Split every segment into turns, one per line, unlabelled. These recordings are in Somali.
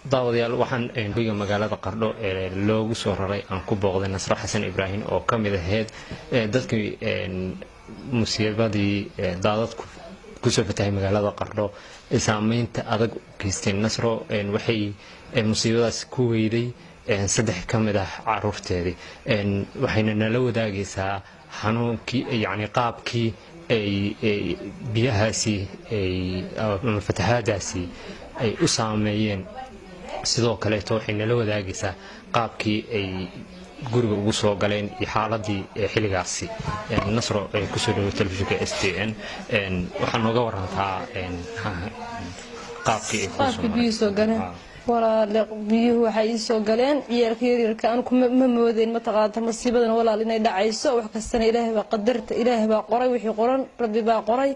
Daawadayaal, waxaan hoyga magaalada Qardho ee loogu soo raray aan ku booqday Nasro Xasan Ibraahim oo ka mid ahayd dadkii musiibadii daadadku kusoo fatahay magaalada Qardho saameynta adag u geystay. Nasro waxay musiibadaas ku weyday saddex ka mid ah caruurteedii, waxayna nala wadaagaysaa xanuunkii, yacni qaabkii ay biyahaasi ama fatahaadaasi ay u saameeyeen. Sidoo kaleeto waxay nala wadaagaysaa qaabkii ay guriga ugu soo galeen iyo xaaladii xilligaasi. Nasro, kusoo dhawo telefishinka STN. Waxaa nooga warantaa qaabkii ay
qaabkii biyuhu soo galeen. Walaale, biyuhu waxay ii soo galeen ciyaalka yaryarka. Anigu ma moodeyn, mataqaanta, masiibadan, walaal, inay dhacayso. Wax kastana Ilaahay baa qadarta, Ilaahay baa qoray. Wixii qoran Rabbi baa qoray.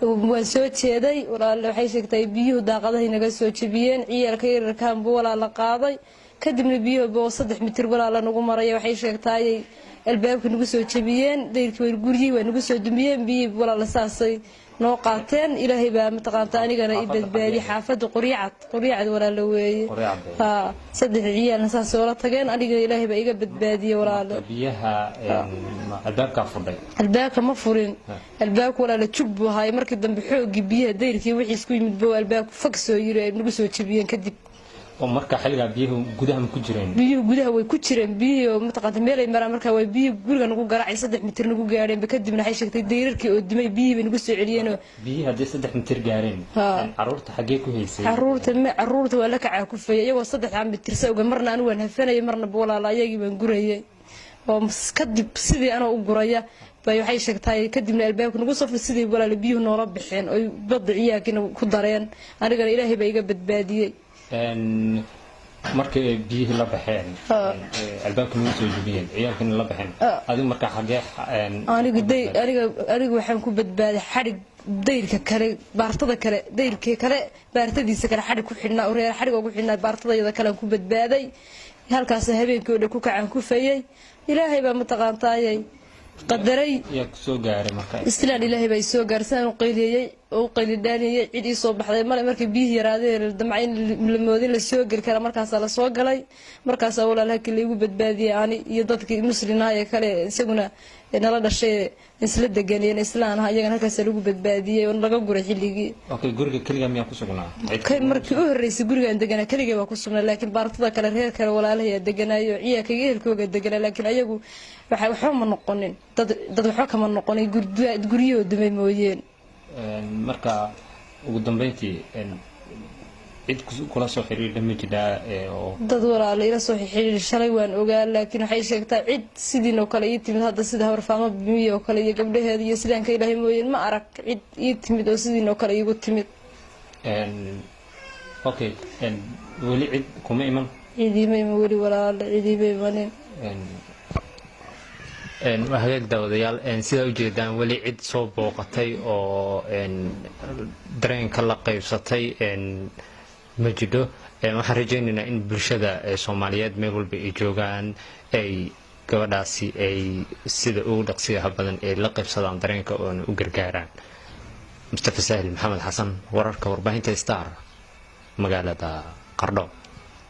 Waan soo jeeday, walaale. Waxay sheegtay biyuhu daaqadahay naga soo jebiyeen. Ciyaalka yaryarkaanbuu, walaala, qaaday. Kadibna biyuhu oo 3 mitir, walaala, nagu maraya, waxay sheegtaayay albaabkii nagu soo jebiyeen, dayrkii guryihii waa nagu soo dumiyeen biyihii, walaala. Saasay noo qaateen. Ilaahay baa, mataqaanta, anigana i badbaadiyey. Xaafadda Qoryacad, Qoryacad, walaala, weeye. Ha, saddex ciyaalna saas oola tageen. Anigana Ilaahay baa iga badbaadiyey, walaala.
Biyaha albaabkaa fudhay?
Albaabka ma furin. Albaabka, walaala, jug buu ahaay. Markii dambe xoogii biyaha dayrkii wixii isku yimid bo albaabku fag soo yiri, ay nagu soo jebiyeen kadib.
Oo marka xilligaa biyuhu gudaha ma ku jireen?
Biyuhu gudaha way ku jireen. Biyihii oo, mataqaanta, meelay maraan markaa way biyihii guriga nagu garaacay, 3 mitir nagu gaadheenba. Kadibna waxay sheegtay dayrarkii oo dimay biyihii bay nagu soo celiyeenoo.
Biyihii haddii 3 mitir gaareen, caruurta xaggee ku haysay?
Caruurta ma, caruurta waa la kacaa kufayay iyagoo 3 mitir sa uga. Marna anigu waan hafanayay, marna, walaala, ayagii baan gurayay. Oo kadib sidii anoo u guraya bay, waxay sheegtay, kadibna albaabka nagu soo fur, sidii, walaala, biyuhu noola baxeen oy badda ciyaalkiina ku dareen. Anigana Ilaahay baa iga badbaadiyey.
Markay biyihii la baxeen, albaabka nagu soo jebiyeen, ciyaalkiina la baxeen, adigu markaa xagee?
Anigu day aniga waxaan ku badbaaday xadhig dayrka kale, baartada kale, dayrkii kale baartadiisa kale xadhig ku xidhnaa oo reer xadhig ugu xidhnaa. Baartadayada kale aan ku badbaaday. Halkaas habeenkii oo dhan ku kacaan kufayay. Ilaahay baa, mataqaantaayay, qadaray.
Yaa ku soo gaaray marka?
Islaan Ilaahay baa isoo gaarsaan. U qayliyey oo u qaylidhaaniyey, cid ii soo baxday male. Markay biyihii yaraadeen, damca in la moodin la soo geli kara, markaasaa la soo galay. Markaasaa, walaal, halkii laygu badbaadiyey, ani iyo dadkii muslimnaha ee kale isaguna nala dhashay, isla deganeen, islaan aha, iyagana halkaasaa lagu badbaadiyey oo laga guray xilligii.
Okay, guriga keligaa miyaa ku sugnaa?
Markii u horreysay gurigaan deganaa keligay waa ku sugnaa, laakiin baartada kale reer kale walaalahayaa deganaayo, ciyaalkayga ehelkooga deganaa. Laakiin ayagu waxa waxba ma noqonin, dad waxba kama noqonin, guryahoo dumay mooyeen.
Marka ugu dambeyntii cid kula soo xiriirda ma jiraa oo?
Dad, walaala, ila soo xiriir shalay waan ogaa, laakiin waxay sheegtaa cid sidiin oo kale ii timid hadda, sida habarfaamo bimiya oo kale iyo gabdhaheeda iyo sidaanka Ilaahay mooyeen, ma arag cid ii timid oo sidiin oo kale iigu timid.
Okay, weli cid kuma iman?
Cidiima iman weli, walaala, cidiima imanin.
Waa hagaag, daawadayaal. Sidaa ujeedaan, weli cid soo booqatay oo dareenka la qaybsatay ma jidho. Waxaan rajaynaynaa in bulshada Soomaaliyeed meel walba ay joogaan ay gabadhaasi ay sida ugu dhaqsiyaha badan ay la qaybsadaan dareenka oona u gargaaraan. Mustafa Sahil Maxamed Xasan, wararka warbaahinta Star, magaalada Qardho.